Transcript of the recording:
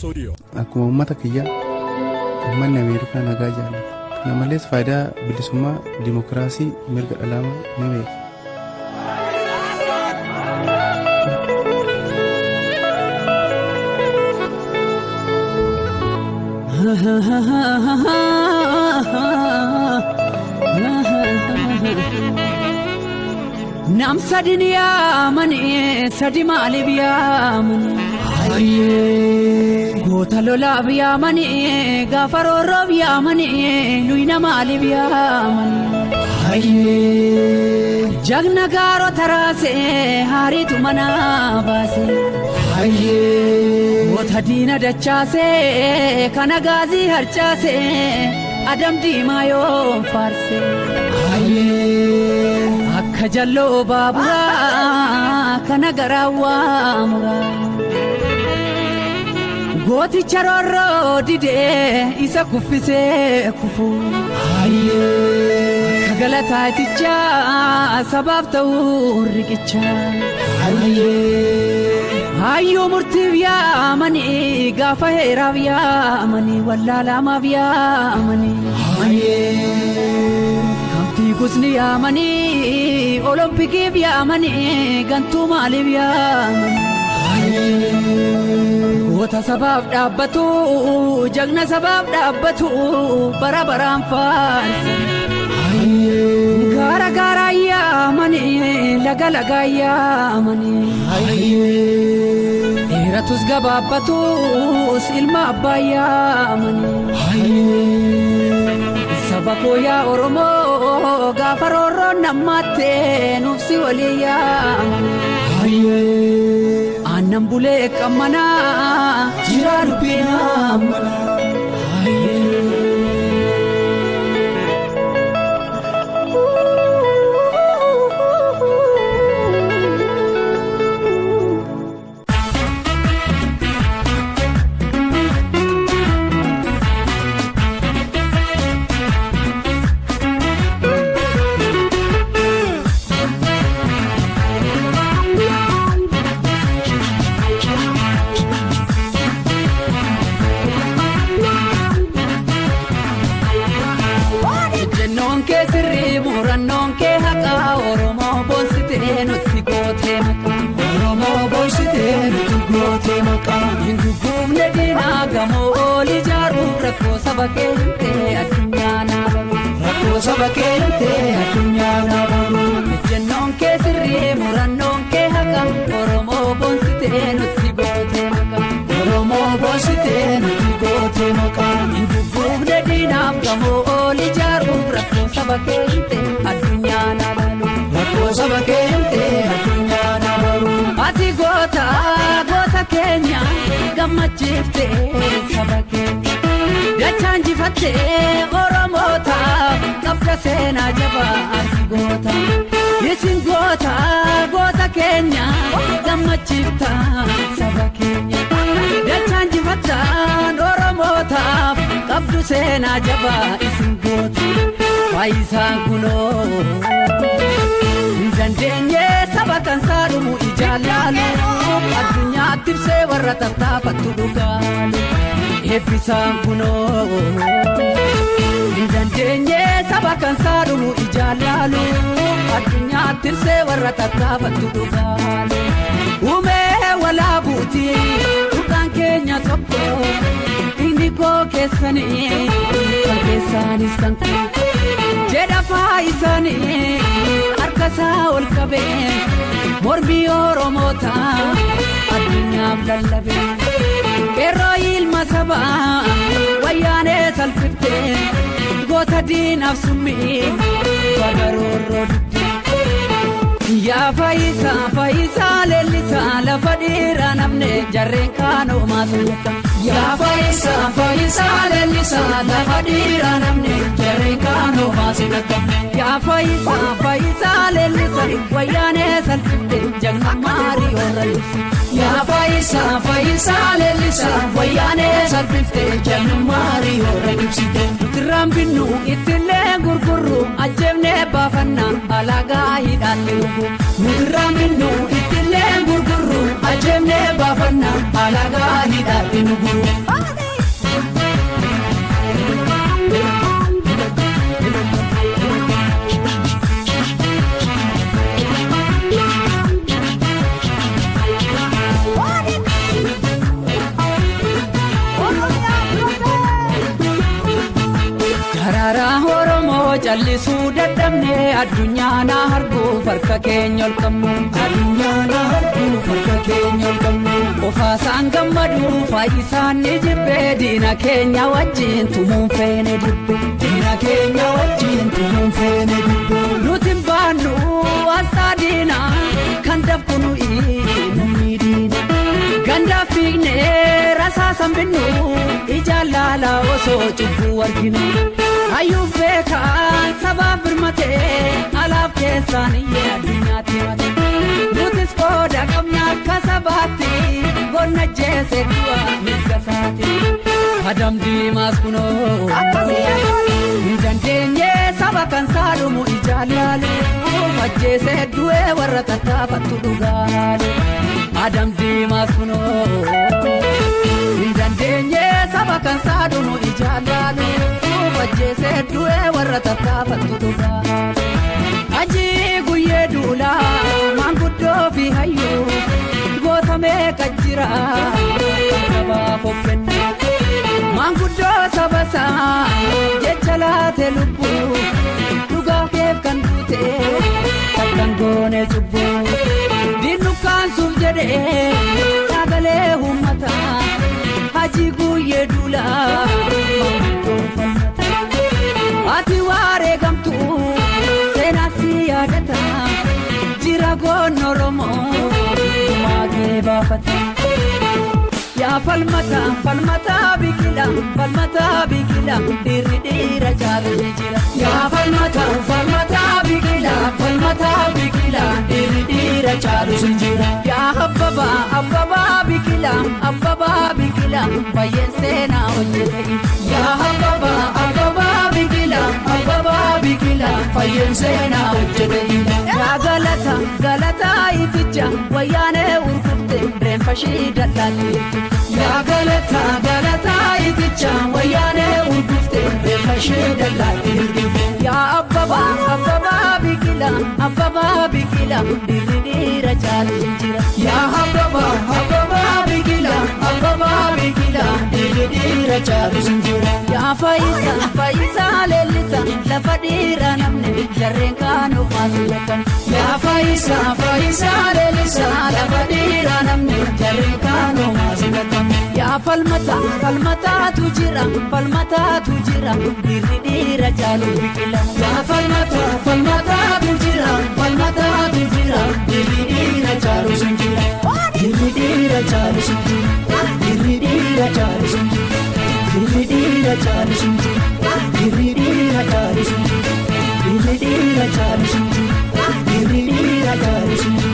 Akkuma uummata kiyyaa uummanni Ameerikaa nagaa jaallata. Kana malees faayidaa bilisummaa dimookiraasii mirga dhala namaa ni beeka. Nam sadin yaamani sadi maaliif yaamani goota lolaaf yaamani gaafa roorroof yaamani luyna maaliif yaamani jagna gaaroo taraase haariitu mana baase goota diina dachaase kana gaazii harcaase adam diimaa yoo faarse. Akka jalloo baaburaa kana garaa waamuraa gooticha roorroo didee isa kuffisee kufu akka galataatichaa sabaaf ta'uu riqicha hayyuu murtiif yaamanii gaafa heeraaf yaamanii wallaalaamaaf yaamanii. Fiigusni yaamanii olompikiif yaamanii gantuu maaliif yaamanii goota sabaaf dhaabbatu jagna sabaaf dhaabbatu bara baraan faarsa gaara gaara yaamanii laga laga yaamanii dheeratus gabaabbatus ilma abbaa yaamanii. Saba koo yaa Oromoo gaafa roorroon nammaattee nuufsi walii yaamanii. Aannan bulee qammanaa jiraa dubbiin ammanaa. Hinguggufne diinaa gamoo ol ijaaruuf rakkoo saba keentee addunyaa naabaru. Rakkoo saba keentee addunyaa naabaru. Ejjennoon kee sirrii murannoon kee haqa Oromoo boonsitee nutti gootee maqa. Oromoo boonsitee nutti gootee maqa. Hinguggufne diinaaf gamoo ol ijaaruuf rakkoo saba keentee addunyaa naabaru. Rakkoo saba keentee addunyaa naabaru. Ati goota goota keenya gammachiiftee saba keenya dachaan jifattee Oromoota qabda seenaa jabaa ati goota isin goota goota keenya gammachiifta saba keenya dachaan jifattaan Oromootaaf qabdu seenaa jabaa isin goota faayisaan kunoo. Dandeenye saba kan saadhumu ijaan laalu addunyaatti ibsee warra tattaafattu dhugaalu eebbisaan kunoo. Dandeenye saba kan saadhumu ijaan laalu addunyaatti ibsee warra tattaafattu dhugaalu uumee walaabuuti dhugaan keenya tokko inni koo keessanii kan keessaanis kan koo jedha faayisaanii. Harkasaa ol qabee mormii Oromoota addunyaaf lallabee qeerroo ilma sabaa wayyaanee salphiftee goota diinaaf summii bagaroorroo didde. Yaa faayisaa faayisaa leellisaa lafa dhiiraa namne jarreen kaanoo maasoo. Yaa faayisaa faayisaa leellisaa lafa dhiiraa namne jarreen kaanoo maasoo. Yaa faayisaa faayisaa leellisaa wayyaanee salphifte jagna maarii warra ibsa. Yaa faayisaa faayisaa leellisaa wayyaanee salphifte jagna maarii warra ibsite. Nutirraan binnu ittillee gurgurru ajjeefnee baafannaa alagaa hidhaatti lubu. Nutirraan binnu ittillee gurgurru Ajjeemnee baafanna alagaa hidhaatti nu guru. Daraaraa Oromoo callisuu dadhabnee addunyaa na arguuf harka keenya ol qabnu. Addunyaa na arguuf harka keenya ol qabnu. Qofaasaan gammadu faayisaan ni jibbee diina keenya wajjin tumuun feene dibbe. Diina keenya wajjin tumuun feene dibbe. Nuti hin baannu waansaa diina kan dafku nuyi namni diina. Ganda fiignee rasaasan binnu ijaan laalaa osoo cubbuu arginu. Hayyuuf beekaan sabaaf birmatee alaaf keessaan iyyee addunyaatti mate. Nutis qooda qabna akka sabaatti gonna jeese du'a mirga isaati. Adam diimaas kunoo hin dandeenye saba kan saalumu ijaan laalu. Ajjeesee du'ee warra tattaafattu dhugaalu. Adam diimaas kunoo hin dandeenye saba kan saalumu ijaan laalu. Ajjeesee du'ee warra tattaafattu dhugaalu. Ajii guyyee duulaa maanguddoo fi hayyuu goota meeqa jira sabaaf of kennu. Maanguddoo saba isaa jecha laate lubbuu dhugaa keef kan duute takkan goone cubbuu. Diinukkaansuuf jedhee sagalee uummataa Hajii guyyee duulaa maanguddoo falmata. Ati waaree gamtuu seenaa si yaadata jira goon Oromoo gumaa kee baafata. Yaa falmata falmata biqila falmata biqila dhiirri dhiira caalu ni jira. Yaa falmata falmata biqila falmata biqila dhiirri dhiira caalu ni jira. Yaa abbaba abbaba biqila abbaba biqila baay'een seenaa hojjete. Yaa abbaba abbaba biqila abbaba biqila baay'een seenaa hojjete. Yaa galata galata iticha wayyaanee urgufte reenfa ishii dal'aatti. Yaa galata galata iticha wayyaanee urgufte reenfa ishii dal'aatti. Yaa abbaba abbaba biqila abbaba biqila dhiirri dhiira caalu jira. Yaa abbaba abbaba biqila abbaba biqila dhiirri dhiira caalu jira. Yaa fayyisa fayyisa leellisa lafa dhiira namni jarreen kaanuu maasillatan. Yaa fayyisa fayyisa leellisa lafa dhiira namni jarreen kaanuu maasillatan. Yaa falmata falmataatu jira falmataatu jira dhiirri dhiira caalu biqila. Yaa falmata falmataatu jira falmataatu jira dhiirri dhiira caalu jira. Dhiirri dhiira caalu jira. Dhiirri dhiira caalu jira. Dhiirri dhiira caalu jira. Dhiirri dhiira caalu jira. Dhiirri dhiira caalu jira. Dhiirri dhiira caalu jira.